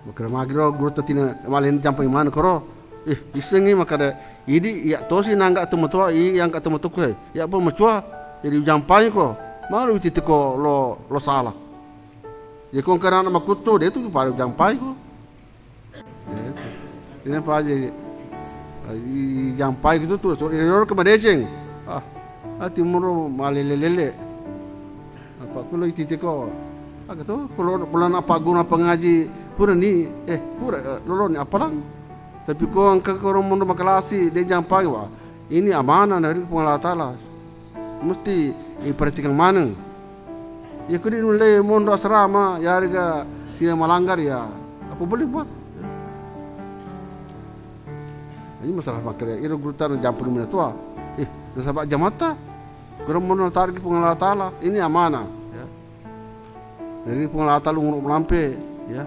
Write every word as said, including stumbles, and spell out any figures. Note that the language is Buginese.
Makkeda magi ro gurutta tina malena jampai maneng koro. Eh, issengngi makkeda, idi iya tosi nangga tomatoa, iya angga tomatoku he. Iya pa macua, jadi jampai ko. Magi lo wititi ko lo, lo sala. Jadi ko engka anak makuttu, de tu pada jampai ko. Ya, ina pa aja, i jampai ko tu, so, iyaro ke madeceng. Ah, ati muro malele-lele. Apa kulo ititiko. Aga to, kulo bulan apa guna pengaji pura ni, eh, pura, eh, lolo ni apalang. Tapi ko engka ko ro monro makalasi, de jampai wa. Ini amanah dari Puang Allah Taala. Mesti iperhatikan maneng. Ya ko de nulle monro asrama, ya harga sila melanggar ya. Apa boleh buat? Ini masalah makkeda, iro gurutta na jampu di minatua. Eh, nasaba jamatta. Kura monro tarik Puang Allah Taala, ini amanah, ya. Jadi Puang Allah Taala umur melampe, ya.